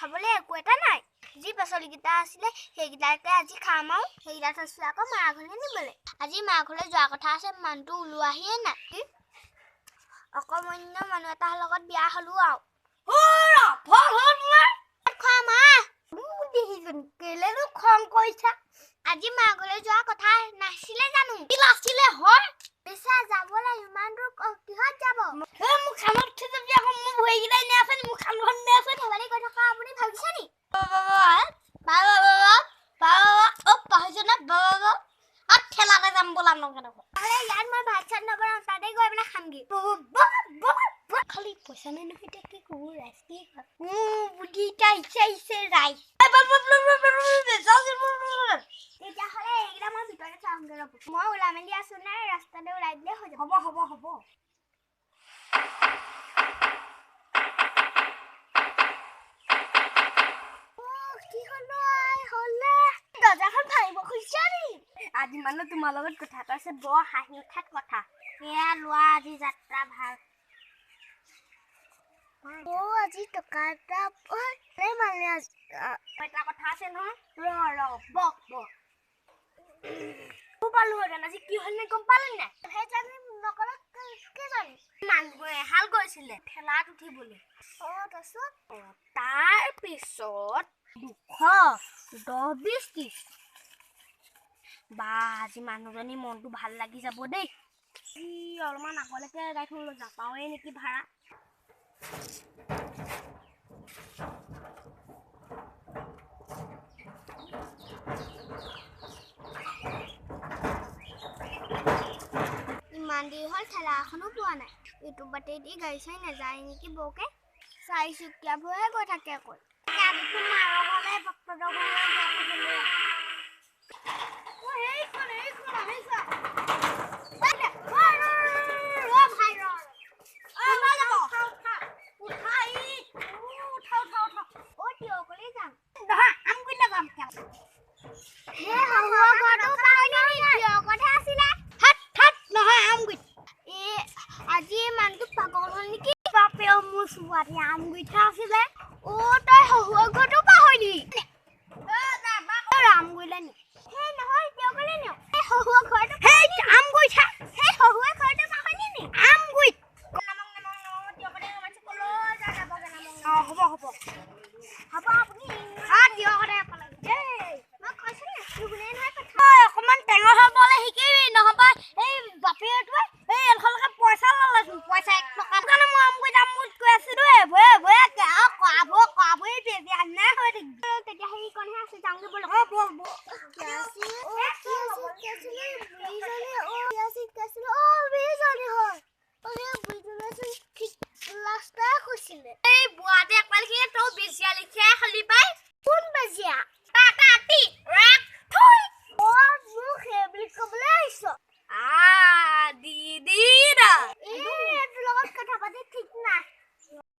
খাবলৈ একো এটা নাই। যি পাচলিকেইটা আছিলে সেইকেইটাকে আজি খাম আৰু সেইকেইটা থৈছোঁ আকৌ মাৰ ঘৰলৈ নিবলৈ। আজি মাৰ ঘৰলৈ যোৱা কথা আছে, মানুহটো ওলোৱাহিয়ে নাই। অকমান্য মানুহ এটাৰ লগত বিয়া হ'লো আৰু। খোৱা মা কেলেনো খং কৰিছা? আজি মা ঘৰলৈ যোৱা কথা নাছিলে জানো? নাছিলে হয়। পিছে যাবলৈ ইমান দূৰ কিহত যাব? মোক খানত উঠি যাবি আকৌ, মোৰ ভৰিকেইটা এনেই আছে নি? মোৰ খানখন এনেই আছে নি? ধেমালি কৈ থকা আপুনি ভাবিছে নি? পাহৰিছ না? ঠেলাতে যাম ব'লা নকে দেখোন। নহ'লে ইয়াত মই ভাত চাত নবনাওঁ, তাতে গৈ পেলাই খামগৈ। খালি পইচা নাই নহয়, এতিয়া কি কৰোঁ? ৰাইজ কি বুদ্ধি এটা আহিছে আহিছে ৰাইজ। তেতিয়াহ'লে এইকেইটা মই ভিতৰতে থৈ ৰ'ব, মই ওলাই মেলি আছো নাই, ৰাস্তাতে ওলাই দিলে হৈ যাব। হ'ব হ'ব হ'ব। কি হ'ল হ'লে দৰ্জাখন ভাঙিব খুজিছা নি? আজি মানে তোমাৰ লগত কথা এটা আছে, বৰ হাঁহি উঠাত কথা। এয়া লোৱা, আজি যাত্ৰা ভাল। অ' আজি টকা এটা মানে এটা কথা আছে নহয়, ৰ ৰ বক বক পালোহেঁতেন। আজি কি হ'ল নে গম পালে নাই? সেইজানি নকলে কেইজনী মানুহ এহাল গৈছিলে ঠেলাত উঠিবলৈ। অ' তাৰপিছত? তাৰপিছত 200 10 20 30। বা আজি মানুহজনী মনটো ভাল লাগি যাব দেই। অলপমান আগলৈকে গাড়ীখন লৈ নাপাওঁৱেই নেকি ভাড়া। ইমান দেৰি হ'ল ঠেলা এখনো পোৱা নাই। এইটো বাটেদি গাড়ী চাড়ী নাযায় নেকি বৰকে? চাৰিচকীয়াবোৰহে গৈ থাকে অকল। আজি মানুহটো পাগল হ'ল নেকি? বাপেও মোৰ ছোৱালী আমগুৰিতহে আছিলে। অ' তই শহুৰৰ ঘৰটো পাহৰিলি। আমগুৰিলে নি? সেই নহয়, তেওঁকলৈ নিওঁ। সেই শহুৰৰ ঘৰটো, সেই আমগুৰিতহে। সেই শহুৰৰ ঘৰটো পাহৰিলি নি? আমগুৰিত। হ'ব হ'ব হ'ব, আপুনি মই কৈছো নে নুশুনে নহয় কথা। অকণমান টেঙৰ হ'বলৈ শিকিবি, নহ'বা এই বাপেৰটোৱে এই এডোখৰলৈকে পইচা ল'লেচোন, পইচা 1 টকা কাৰণে মই আমগুৰিত আমগুৰিত কৈ আছিলো। এইবোৰে এইবোৰে কৰাব কৰাবই বেছি হৈ থাকিবি। তেতিয়া সেইকণহে আছে, যাওঁগে ব'লক। অ' ব'ল ব'ল।